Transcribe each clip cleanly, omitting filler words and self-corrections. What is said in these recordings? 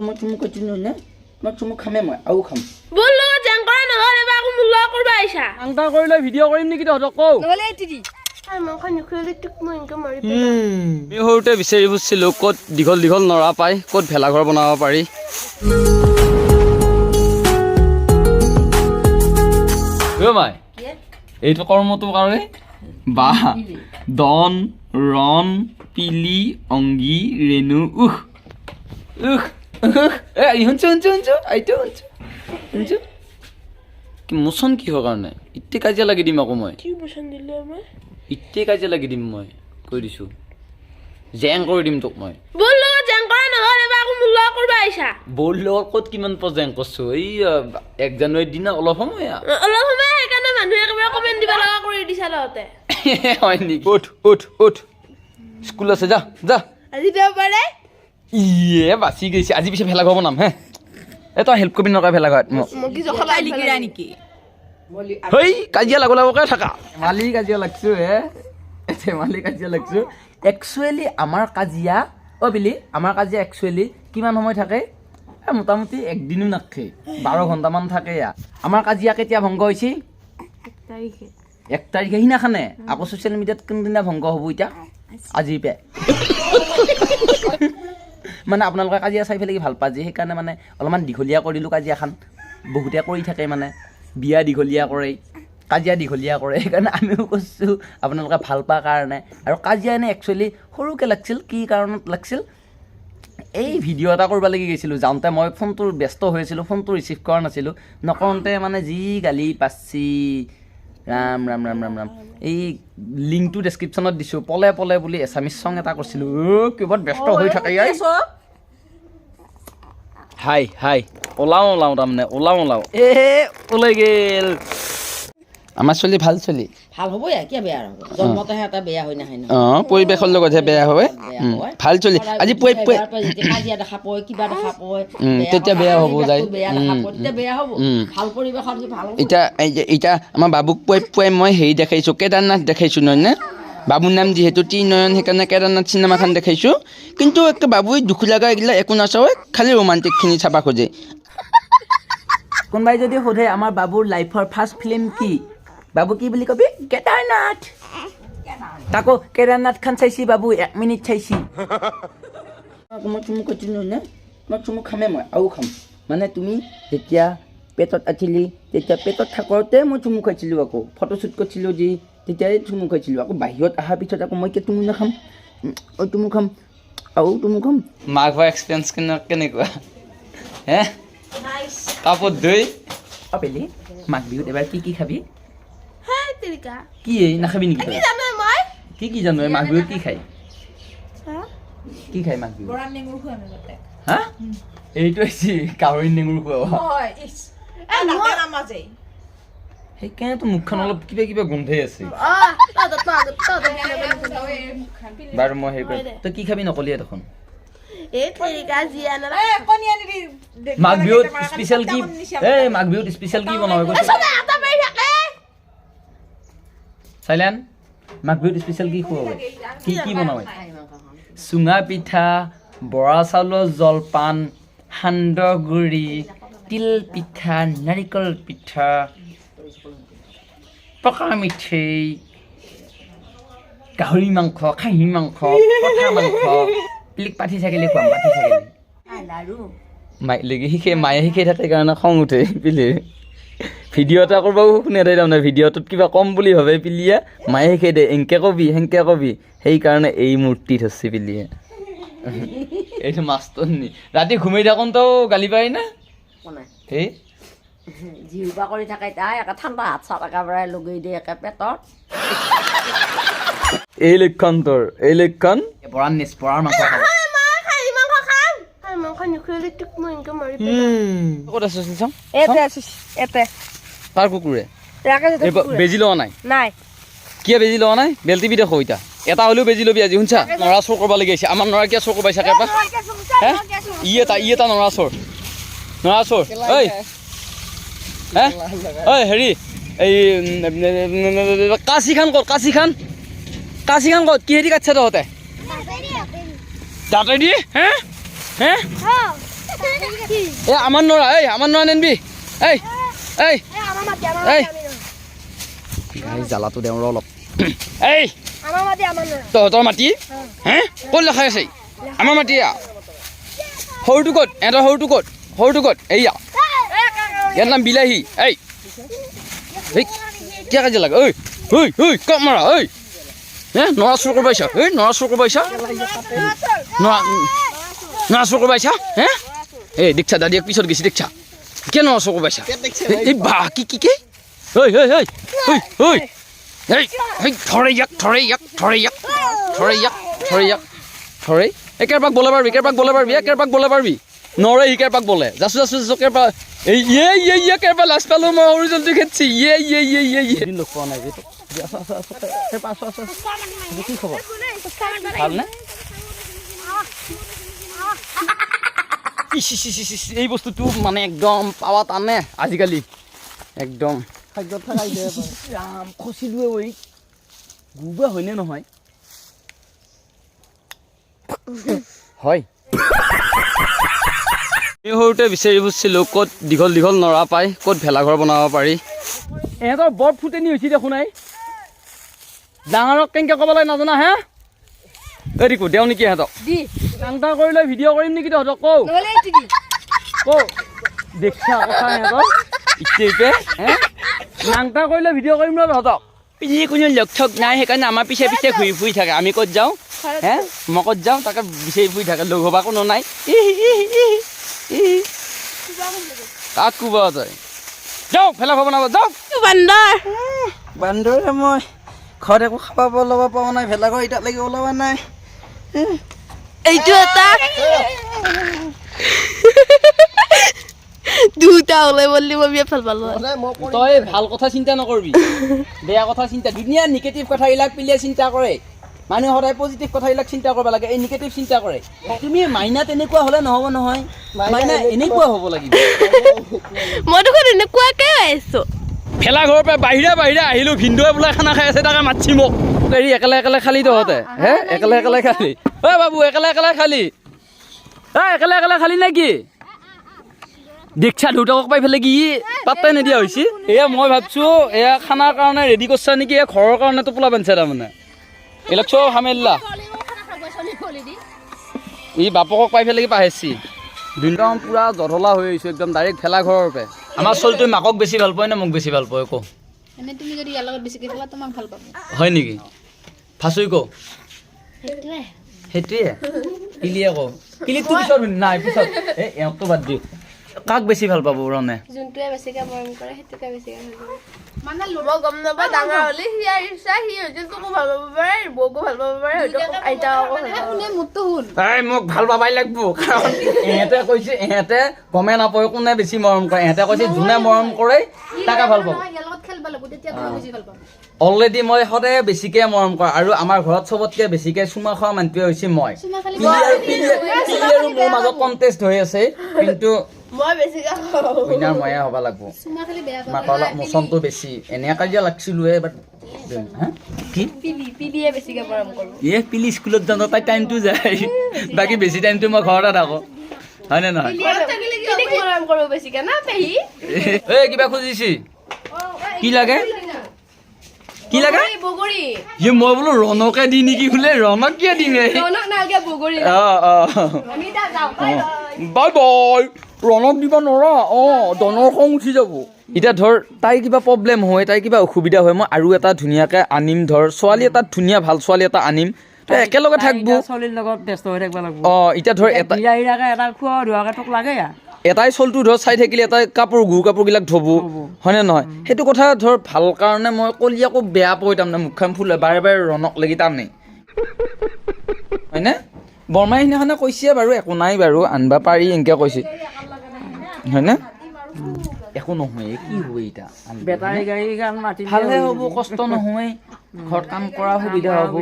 মই চুমু খাইছিলোঁ নে? মই চুমু খামেই, মই আৰু খাম। বল লগত জেং কৰা নহ'ল, এবাৰ আকৌ মোৰ লগত কৰবা আহিছা। আংটা কৰি লৈ ভিডিঅ' কৰিম নেকি তহঁতক কওঁ? নহ'লে দিদি। মাংস নুখুৱালে তোক মই এনেকে মাৰি। আমি সৰুতে বিচাৰি ফুৰিছিলোঁ ক'ত দীঘল দীঘল নৰা পায়, ক'ত ভেলাঘৰ বনাব পাৰি। অ' মাই, এইটো কৰ্মটো কাৰে বা দন ৰণ পিলি অংগী ৰেণু উহ উহ উহ। এ শুনছো শুনছো শুনছো, আইতো শুনছো শুনছো। কি মোচন কিহৰ কাৰণে ইতে কাজিয়া লাগি দিম আকৌ মই। কি বচন দিলে মই? ইতে কাজিয়া লাগি দিম মই, কৈ দিছো, জেং কৰি দিম তোক মই। বল লগত জেং কৰা নহ'ল, এবাৰ আকৌ মোৰ লগত কৰবা আহিছা। বৌৰ লগত ক'ত কিমান পৰ জেং কৰছো? এই 1 জানুৱাৰীৰ দিনা অলপ সময়। অলপ সময়, সেইকাৰণে মানুহে একেবাৰে কমেণ্ট দিব লগা কৰি দিছা তহঁতে। হয় নেকি? উঠ উঠ উঠ, স্কুল আছে, যা যা। আজি দেওবাৰে। ইয়ে বাচি গৈছে। আজি পিছে ভেলাঘৰ বনাম হে। এই তই হেল্প কৰিবি নকৰা ভেলাঘৰত মোক? মই কি জখলা লিকিৰা নেকি? হেই, কাজিয়া লাগো লাগোকে থাকা, ধেমালি কাজিয়া লাগছো হে, ধেমালি কাজিয়া লাগছো। একচুৱেলি আমাৰ কাজিয়া, অ' বিলি, আমাৰ কাজিয়া একচুৱেলি কিমান সময় থাকে? এ মোটামুটি একদিনো নাথাকে, 12 ঘণ্টামান থাকে। আমাৰ কাজিয়া কেতিয়া ভংগ হৈছে? 1 তাৰিখে, সিদিনাখনে। আকৌ ছ'চিয়েল মিডিয়াত কোনদিনা ভংগ হ'ব এতিয়া? আজিৰ পে। মানে আপোনালোকে কাজিয়া চাই পেলাই ভাল পায় যে, সেইকাৰণে মানে অলপমান দীঘলীয়া কৰিলোঁ কাজিয়াখন। বহুতে কৰি থাকে, মানে বিয়া দীঘলীয়া কৰে, কাজিয়া দীঘলীয়া কৰে, সেইকাৰণে আমিও কৰিছোঁ আপোনালোকে ভাল পোৱাৰ কাৰণে। আৰু কাজিয়া এনেই একচুৱেলি সৰুকৈ লাগছিল। কি কাৰণত লাগছিল? এই ভিডিঅ' এটা কৰিব লাগি গৈছিলোঁ, যাওঁতে মই ফোনটোৰ ব্যস্ত হৈ আছিলোঁ, ফোনটো ৰিচিভ কৰা নাছিলোঁ। নকৰোঁতে মানে যি গালি পাচ্ছি, ৰাম ৰাম ৰাম ৰাম ৰাম। এই লিংকটো ডেছক্ৰিপশ্যনত দিছোঁ, পলে পলে বুলি এছামিছ চং এটা কৰিছিলোঁ। অ' কিবাত ব্যস্ত হৈ থাকে ইয়াই। হাই হাই, ওলাওঁ ওলাওঁ, তাৰমানে ওলাওঁ ওলাওঁ, এ ওলাই গেল। আমাৰ ছোৱালী ভাল ছোৱালী। ভাল হ'বই, কিয় বেয়া হ'ব? জন্মতেহে এটা বেয়া হৈ নাহে নহয়। অঁ, পৰিৱেশৰ লগতহে বেয়া হয়। বেয়া হয়। ভাল ছোৱালী। আজি পুৱাই পুৱাই কাজিয়া দেখা পয়, কিবা দেখা পয়, তেতিয়া বেয়া হ'ব যায়। বেয়া দেখা পয়, তেতিয়া বেয়া হ'ব। ভাল পৰিৱেশত সি ভাল হ'ব। এতিয়া এতিয়া আমাৰ বাবুক পুৱাই পুৱাই মই হেৰি দেখাইছোঁ, কেদাৰনাথ দেখাইছোঁ, নহয় নে? বাবুৰ নাম যিহেতু ত্ৰিনয়ন, সেইকাৰণে কেদাৰনাথ চিনেমাখন দেখাইছোঁ। কিন্তু একে বাবুই দুখ লগা এইগিলা একো নাচাৱে, খালি ৰোমান্টিকখিনি চাবা খোজে। কোনোবাই যদি সোধে আমাৰ বাবুৰ লাইফৰ ফাৰ্ষ্ট ফিল্ম কি, বাবু কি বুলি কবি? কেদাৰনাথ। তাকো কেদাৰনাথখন চাইছি বাবু, 1 মিনিট চাইছি। মই চুমু খাইছিলোঁ নে? মই চুমু খামেই, মই আৰু খাম। মানে তুমি যেতিয়া পেটত আছিলি, তেতিয়া পেটত থাকোঁতে মই চুমু খাইছিলোঁ, আকৌ ফটোশ্বুট কৰিছিলোঁ যি, তেতিয়াই চুমু খাইছিলোঁ। আকৌ বাহিৰত অহাৰ পিছত আকৌ মই কিয় চুমু নাখাম? অ' চুমু খাম, আৰু চুমু খাম। মাঘ হোৱা এক্সপিৰিয়েঞ্চ কেনেকুৱা হে? কাপোৰ ধুই। অ' পেলি, মাঘ বিহুত এবাৰ কি কি খাবি? কি এই নাখাবি নেকি তই? জানো মই। কি কি জানো? এই মাঘ বিহুত কি খায়? কি খায় মাঘ বিহুত? হা, এইটো হৈছে গাহৰি নেঙুৰ খোৱা। সেইকাৰণেতো মুখখন অলপ কিবা কিবা গোন্ধাই আছে। বাৰু মই হেৰি কৰিম, তই কি খাবি নকলিয়ে দেখোন। মাঘ বিহুত স্পেচিয়েল কি? এই মাঘ বিহুত স্পেচিয়েল কি বনাব? চাইলেন, মাঘ বিহুত স্পেচিয়েল কি খুৱাব? কি কি বনাব? চুঙা পিঠা, বৰা চাউলৰ জলপান, সান্দহগুড়ি, তিল পিঠা, নাৰিকল পিঠা, পকা মিঠৈ, গাহৰি মাংস, খাহী মাংস, পঠা মাংস, পিলিক পাঠি ছাগলী খুৱাম, পাঠি ছাগলী। মাইক শিকে, মায়ে শিকাই থাকে কাৰণে খং উঠে পিলিৰ। ভিডিঅ' এটা কৰবাও শুনে তাৰমানে ভিডিঅ'টোত কিবা কম বুলি ভাবে পিলিয়ে, মায়ে শিকাই দিয়ে, এনকে কবি সেনকে কবি, সেইকাৰণে এই মূৰ্তি ধৰছি পিলিয়ে। এইটো মাষ্টৰ নি ৰাতি ঘুমাই থাকোঁতেও গালি পাৰি না? সেই জিহুবা কৰি থাকে তাই, একে ঠাণ্ডা হাত চাত একেবাৰে লগাই দিয়ে একে পেটত। এই লক্ষণ তোৰ, এই লক্ষণ। বৰাৰ নিচ, বৰাৰ মাংস খাব। ক'ত আছ? চাওঁ। কাৰ কুকুৰে বেজি লোৱা নাই? নাই। কিয় বেজি লোৱা নাই? বেলটিবি দেখো এতিয়া, এটা হ'লেও বেজি ল'বি আজি। শুনছা, নৰা চোৰ কৰিব লাগি আহিছে। আমাৰ নৰা কিয় চোৰ কৰিব আহিছা? কেপা হে, ই এটা নৰা চোৰ, নৰা চোৰ। ঐ হে, ঐ হেৰি, এই কাঁচিখান ক'ত? কাঁচিখান, কাঁচিখান ক'ত? কিহেদি কাটছা তহঁতে? দাঁতেদি? হে হে। এ আমাৰ নৰা, এই আমাৰ নৰা নেনবি। এই এই এই, গাই জ্বালাটো দেওঁ ৰ অলপ। এই তহঁতৰ মাটি হে ক'ত লেখাই আছে? আমাৰ মাটি এয়া। সৰুটো ক'ত? এহঁতৰ সৰুটো ক'ত? সৰুটো ক'ত? এইয়া, ইয়াৰ নাম বিলাহী। এই এই, কিয় কাজিয়া লাগে? ঐ ঐ ঐ, কম মাৰা ঐ। হে নৰা চুৰ কৰিব আহিছা? ঐ নৰা চুৰ কৰিব আহিছা? নৰা নৰা চুৰ কৰিব আহিছা? হে এই দেখছা, দাদীক পিছত গৈছি দেখছা, কিয় নৰা চুৰ কৰিব আহিছা? এই বাহ, কি কি কি? ঐ ঐ ঐ ঐ ঐ, এই এই, ধৰে ইয়াক, ধৰে ইয়াক, ধৰে ইয়াক, ধৰে ইয়াক, ধৰে ইয়াক, ধৰে। এই কেৰপাক বলে পাৰবি? কেৰপাক বলে পাৰবি? এ কেৰপাক বলে পাৰবি? নৰে সি কেৰপাক বলে। যাচো যাচো যাচো কেৰপা। এই ইয়ে ইয়ে ইয়ে, কেৰপা লাজ পালো মই, সৰু জন্তু খেদছি। ইয়ে ইয়ে ইয়ে ইয়ে ইয়ে, লগ পোৱা নাই যে। আছো আছো আছো, কেৰপা আছো আছো। কি খবৰ, ভালনে? ইচ ইচ ইচ ইচ, এই বস্তুটো মানে একদম পাৱা টানে আজিকালি একদম। ৰাম, খচিলোৱে ঐ। গুবা হয়নে নহয়? হয়। আমি সৰুতে বিচাৰি ফুৰিছিলোঁ ক'ত দীঘল দীঘল নৰা পায়, ক'ত ভেলাঘৰ বনাব পাৰি। ইহঁতৰ বৰ ফুটেনি হৈছে দেখোন। এই ডাঙৰক কেনেকৈ ক'ব লাগে নাজানা হে? এই ৰিকু, দেওঁ নেকি ইহঁতক? টাং টাং কৰি লৈ ভিডিঅ' কৰিম নেকি তহঁতক? কওঁ কওঁ, দেখছা কথা ইহঁতৰ ইতে হে নাংটা কৰিলে ভিডিঅ' কৰিম ন তহঁতক। পিছে কোনো লগ ঠগ নাই, সেইকাৰণে আমাৰ পিছে পিছে ঘূৰি ফুৰি থাকে। আমি ক'ত যাওঁ হে, মই ক'ত যাওঁ তাকে বিচাৰি ফুৰি থাকে। লগ হ'বা কোনো নাই। কাক কোবা তই? যাওঁ ভেলাঘৰ বনাব যাওঁ। বান্দৰ। বান্দৰে, মই ঘৰত একো খাব ল'ব পৰা নাই, ভেলাঘৰ এতিয়ালৈকে ওলোৱা নাই। এইটো এটা দুটা ওলাই বললি মই বিৰাট ভাল পালো। তই ভাল কথা চিন্তা নকৰিবি, বেয়া কথা চিন্তা, দুনীয়া নিগেটিভ কথাবিলাক পিলিয়ে চিন্তা কৰে। মানুহে সদায় পজিটিভ কথাবিলাক চিন্তা কৰিব লাগে, এই নিগেটিভ চিন্তা কৰে। তুমি মাইনা তেনেকুৱা হ'লে নহ'ব নহয়, মাইনা এনেকুৱা হ'ব লাগিব। মই দেখোন এনেকুৱাকে আহিছো। ভেলাঘৰৰ পৰা বাহিৰে বাহিৰে আহিলোঁ, ভিনদেউৱে বোলে খানা খাই আছে, তাকে মাতছি মোক। হেৰি একেলে একেলে খালি তহঁতে? হে একেলে একেলে খালি? ঐ বাবু, একেলে একেলে খালি? ঐ একেলে একেলে খালি নেকি? দেখছা দেউতাকক পাই পেলাই কি পাত্তাই নিদিয়া হৈছে। এয়া মই ভাবছোঁ এয়া খানাৰ কাৰণে ৰেডি কৰছা নেকি, এয়া ঘৰৰ কাৰণে টোপোলা বান্ধছে তাৰমানে। এইবিলাক চব সামেল্লা। ই বাপকক পাই পেলাই কি পাহেছি। একদম পূৰা জধলা হৈ আহিছোঁ একদম ডাইৰেক্ট ভেলাঘৰৰ পৰা। আমাৰ ছোৱালীটোৱে মাকক বেছি ভাল পায় নে মোক বেছি ভাল পায় কওঁ? এনে তুমি যদি ইয়াৰ লগত বেছিকৈ খেলা, তোমাক ভাল পাব। হয় নেকি? ফাঁচুই কওঁ। সেইটোৱে কিলিয়ে কওঁ, কিলিতটো পিছত নাই পিছত। এই এওঁকতো বাদ দি কাক বেছি ভাল পাব ৰণে? যোনটোৱে বেছিকে মৰম কৰে সেইটোকে বেছিকে ভাল পাব। মানে মই গম নাপাওঁ, ডাঙৰ হ'লে সিয়াৰ ইচ্ছা, সি হয়তো তোকো ভাল পাব পাৰে, বৌকো ভাল পাব পাৰে, হয়তো আইতাকো ভাল পাব। মোৰতো শুন। এই মোক ভাল পাবাই লাগব, কাৰণ ইহঁতে কৈছে ইহঁতে গমেই নাপায় কোনে বেছি মৰম কৰে। ইহঁতে কৈছে যোনে মৰম কৰে তাকে ভাল পাব। ইয়াৰ লগত খেলব লাগিব, তেতিয়া তোমাক বেছি ভাল পাব। অলৰেডি মই সদায় বেছিকে মৰম কৰা আৰু আমাৰ ঘৰত চবতকে বেছিকে চুমা খোৱা মানুহটোৱে হৈছে মই। পিলি আৰু মোৰ মাজত কণ্টেষ্ট হৈ আছে, কিন্তু মই বেছিকে খাওঁ। উইনাৰ ময়ে হ'ব লাগব। চুমা খালি বেয়া পাব। মাকৰ অলপ মোচনটো বেছি, এনে কাজিয়া লাগছিলোৱে বাট হা কি পিলি পিলিয়ে বেছিকে মৰম কৰোঁ। এ পিলি স্কুলত যাওঁতে তাই টাইমটো যায়, বাকী বেছি টাইমটো মই ঘৰতে থাকোঁ, হয়নে নহয়? পিলিক মৰম কৰোঁ বেছিকে না পেহী? এই কিবা খুজিছি, কি লাগে, কি লাগে? বগৰী। ইয়ে মই বোলো ৰণকে দি নেকি বোলে, ৰণক কিয় দিম এই? ৰণক নালগে, বগৰী। অঁ অঁ, বাই বাই। ৰণক দিব নোৱাৰা, অঁ ডনৰ খং উঠি যাব। এতিয়া ধৰ তাইৰ কিবা প্ৰব্লেম হয়, তাইৰ কিবা অসুবিধা হয়, মই আৰু এটা ধুনীয়াকৈ আনিম, ধৰ ছোৱালী এটা ধুনীয়া ভাল ছোৱালী এটা আনিম, তই একেলগে থাকব। ছোৱালীৰ লগত ব্যস্ত হৈ থাকিব লাগিব। অঁ এতিয়া ধৰ এটা এটা খোৱা ধোৱাকে তোক লাগে। এটাই চলটো ধৰ চাই থাকিলে এটাই কাপোৰ গু কাপোৰবিলাক ধুব, হয়নে নহয়? সেইটো কথা ধৰ ভাল কাৰণে মই কলি আকৌ বেয়া পাওঁ, তাৰমানে মুখখন ফুলে বাৰে বাৰে ৰণক লাগি তাৰমানে, হয়নে? বৰমাই সেইদিনাখনে কৈছে বাৰু একো নাই বাৰু, আনবা পাৰি এনেকৈ কৈছে, হয়নে? একো নহয়, কি হ'ব এতিয়া? বেটাৰী গাড়ী মাতি ভালহে হ'ব, কষ্ট নহয়, ঘৰত কাম কৰা সুবিধা হ'ব।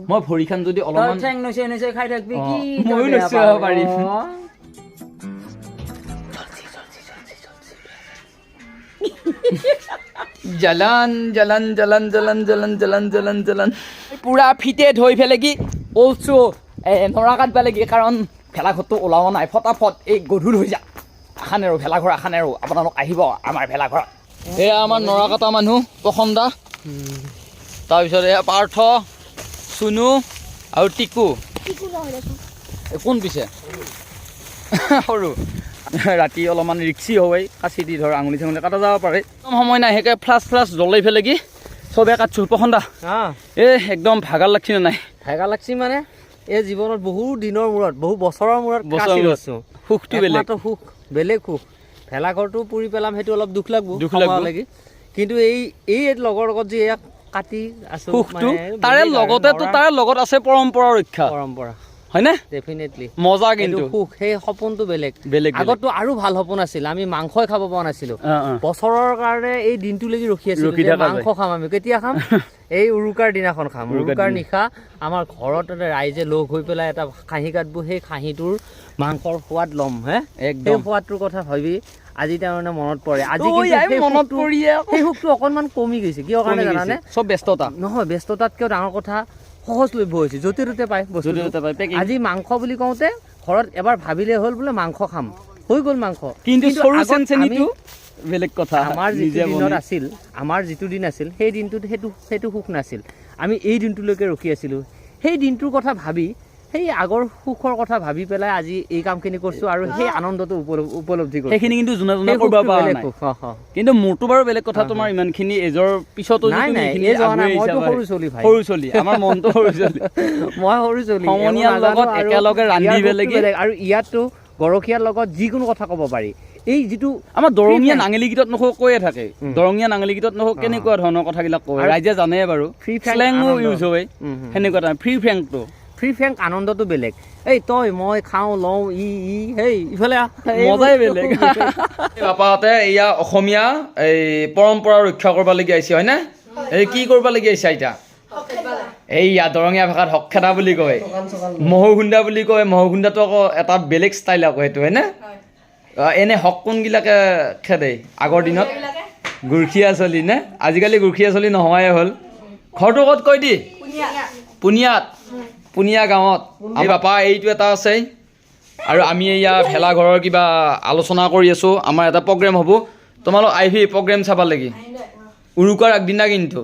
মই ভৰিখন যদি অলপমান ঠেং নচে নচে খাই থাকবি কি? ময়ো নচুৱাব পাৰিম। জ্বলন জ্বলন জ্বলন জ্বলন জ্বলন জ্বলন জ্বলন জ্বলন পূৰা ফিটেড হৈ পেলাই কি অলছো নৰা কাটবা লাগি, কাৰণ ভেলাঘৰটো ওলাব নাই, ফটাফট এই গধুৰ হৈ যা। আশা নেৰো, ভেলাঘৰ আশা নেৰো। আপোনালোক আহিব আমাৰ ভেলাঘৰত। এয়া আমাৰ নৰাকটা মানুহ প্ৰসন্দা, তাৰপিছত এয়া পাৰ্থ, চুনু আৰু টিকু। এই কোন পিছে সৰু। ৰাতি অলপমান ৰিক্সি হয়, কাঁচি দি ধৰ আঙুলি চাঙুলি কাটা যাব পাৰে। একদম সময় নাই, সেইকাৰণে ফ্লাছ ফ্লাছ জ্বলাই পেলাই কি চবে কাটছোঁ। প্ৰসন্দা, এই একদম ভাগাৰ লাগছি নে নাই? ভাগা লাগছি মানে এই জীৱনত বহু দিনৰ মূৰত, বহু বছৰৰ মূৰত বছৰৰ কাচি মূৰত। লৈছোঁ। সুখটো বেলেগ। একমাত্ৰ সুখ, বেলেগ সুখ। ভেলাঘৰটো পুৰি পেলাম, সেইটো অলপ দুখ লাগব দুখ লাগব। সময়লৈকে। কিন্তু এই এই লগৰ লগত যে ইয়াক কাটি আছো, সুখটো মানে তাৰে বেলেগ আৰু লগতেতো নৰাৰ তাৰে লগত আছে পৰম্পৰা ৰক্ষা। পৰম্পৰা। হয়নে? ডেফিনেটলি। মজা। কিন্তু কিন্তু সুখ, সেই সপোনটো বেলেগ। বেলেগ। আগততো আৰু ভাল সপোন আছিল, আমি মাংসই খাব পৰা নাছিলো। অ, অ। বছৰৰ কাৰণে এই দিনটোলৈকে ৰখি আছিলো ৰখি যে থকা মাংস যায়। খাম আমি। কেতিয়া খাম? এই উৰুকাৰ দিনাখন খাম। উৰুকাৰ উৰুকাৰ দিনা। নিশা আমাৰ ঘৰত এটা ৰাইজে লগ হৈ পেলাই এটা খাহী কাটব, সেই খাহীটোৰ মাংসৰ সোৱাদ ল'ম হে। একদম। সেই সোৱাদটোৰ কথা ভাবি আজি তাৰমানে মনত পৰে আজি। ঐ, কিন্তু আই, সেই মনত পৰিয়ে আকৌ। সেই সুখটো অকণমান কমি গৈছে। কিয় কাৰণে কমি গৈছে। জানানে? চব ব্যস্ততা। নহয়, ব্যস্ততাতকেও ডাঙৰ কথা, সহজলভ্য হৈছে, য'তে ত'তে পায় বস্তুটো। য'তে ত'তে পায়, packing। আজি মাংস বুলি কওঁতে ঘৰত এবাৰ ভাবিলে হ'ল বোলে মাংস খাম, হৈ গ'ল মাংস। কিন্তু সৰু আগত চেনচেনিটো বেলেগ কথা। আমাৰ যিটো নিজে দিনত বনাই। আছিল, আমাৰ যিটো দিন আছিল, সেই দিনটোত সেইটো সুখ নাছিল। আমি এই দিনটোলৈকে ৰখি আছিলোঁ। সেই দিনটোৰ কথা ভাবি, সেই আগৰ সুখৰ কথা ভাবি পেলাই আজি এই কামখিনি কৰিছোঁ আৰু সেই আনন্দটো উপলব্ধি কৰিছোঁ। সেইখিনি কিন্তু যোনে যোনে সেই কৰিব সুখটো পৰা বেলেগ নাই। সুখ, অ, অ। কিন্তু মোৰতো বাৰু বেলেগ কথা, তোমাৰ ইমানখিনি এজৰ পিছতো যে নাই, তুমি নাই, এইখিনি এজ হোৱা নাই, আগুৱাই মইতো আহিছা। সৰু ছোৱালী ভাই। সৰু ছোৱালী, আমাৰ মনটো সৰু ছোৱালী। মই সৰু ছোৱালী। সমনীয়াৰ এইবোৰ লগত নাজানো আৰু একেলগে ৰান্ধি ইয়াৰ সুখটো পেলাই কি- বেলেগ। আৰু ইয়াততো গৰখীয়াৰ লগত যিকোনো কথা ক'ব পাৰি। এই যিটো আমাৰ দৰঙীয়া free নাঙলী গীতত নখো কৈয়ে থাকে। দৰঙীয়া নাঙলী গীতত নখো কেনেকুৱা ধৰণৰ কথাবিলাক কয় আৰু ৰাইজে জানে বাৰু। free frank শ্লেঙো আনন্দ। ইউজ হয়। উম, হুম। সেনেকুৱা তাৰ ফ্ৰী ফ্ৰেংকটো। ফ্ৰী ফ্ৰেংক আনন্দটো বেলেগ। এই তই মই খাওঁ লওঁ ই ই সেই ইফালে আহ, এই মজাই বস্তু বেলেগ। বাপাহঁতে এয়া অসমীয়া এই পৰম্পৰা ৰক্ষা কৰিব লাগি আহিছে, হয়নে? এই কি কৰিব লাগি আহিছে আইতা? এইয়া দৰঙীয়া ভাষাত হক খেদা বুলি কয়, মহৌ খুন্দা বুলি কয়। মহৌ খুন্দাটো আকৌ এটা বেলেগ ষ্টাইল আকৌ সেইটো, হয়নে? এনে হক কোনবিলাকে খেদে আগৰ দিনত? গুৰখীয়া চলি নে? আজিকালি গুৰখীয়া চলি নোহোৱাই হ'ল। ঘৰটো ক'ত কৈ দি? পুনিয়াত, পুনিয়া গাঁৱত। এই বাপা এইটো এটা আছে। আৰু আমি এয়া ভেলাঘৰৰ কিবা আলোচনা কৰি আছোঁ। আমাৰ এটা প্ৰগ্ৰেম হ'ব, তোমালোক আহিবি প্ৰগ্ৰেম চাব লাগি উৰুকাৰ আগদিনা কিন্তু।